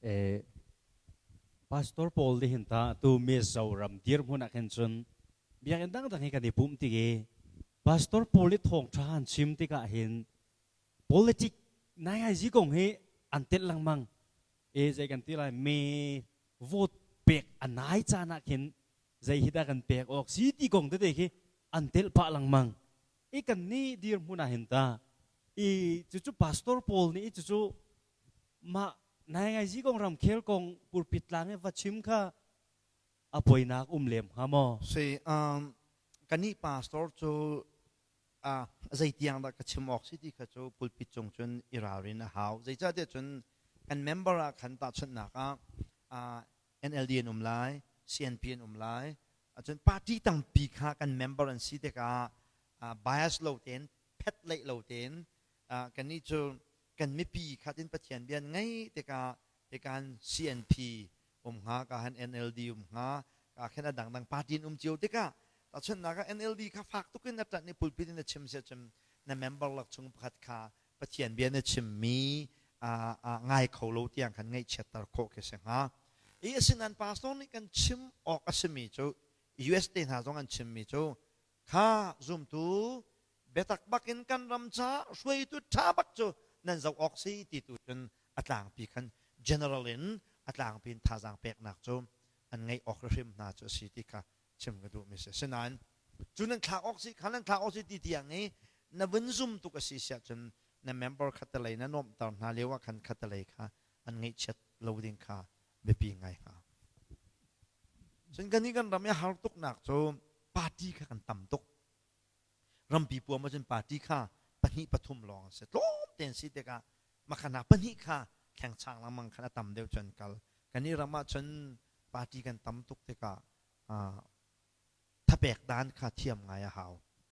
Eh, Pastor pawl nih hin ta tu Mizoram dirhmun ah khin cun biakinn dangdang hi kan i pumh tik i pastor pawl i thawngṭha an chim tikah hin politic naingai kong hi an telh lengmang. E zei kan ti lai me vote pek a nai caan ah khin zei hi dah kan pek awk si ti kong tete khi an telh pah lengmang. I kan nih dirhmun ah hin ta i cucu pastor pawl nih cucu mah naingai kong ramkhel kong pulpit tlang i va chim kha a poinak um lem hnga maw? Si kannih pastor cu zeitiang dah ka chim awk si ti kha cu pulpit cung cun i ralrin a hau. Zeicahtiah cun kan member ah khan tahchunhnak ah NLD an um lai, CNP an um lai. Cun party tampi kha kan member an si tikah bias lo tein, phet leih lo tein kannih cu kan mipi kha tin Pathian bia ngei tikah hikan CNP um hnga ka han NLD um hnga ka khen a dangdang party in um cio tikah tahchunhnak ah NLD kha fak tuk in a ṭanh i pulpit in a chim sia cun na member lak chung pakhat kha Pathian bia na chimmi ngai kho lo tiang khan ngaihchiatter khawh khi si hnga. I asinain pastor nih kan chim awk a simi cu US te hna zong an chimmi cu kha zumtu biatak bak in kan ram ca hruaitu ṭha bak cu nan zoh awk si ti tu cun a tlangpi khan general in a tlangpi in thazaang peknak cu an ngeih awk hrim hna cu a si ti kha chim ka duhmi si. Asinain cu nan thlak awk si kha nan thlak awk si ti tiang i na vun zum tuk a si siah cun na member khattelei na nuamhter hna lio ah khan khattelei kha an ngaihchiat lo ding kha biapi ngai hnga. Cun kannih kan ram i har tuknak cu party kha kan tam tuk. Rampi puam ahcun party kha pahnih pathum lawng an si. Tlawm tein si tikah makhana pahnih kha thlengchang lengmang khan a tam deuh cu an kal. Kannih ram ahcun party kan tam tuk tikah thapek dan kha thiam ngai a hau.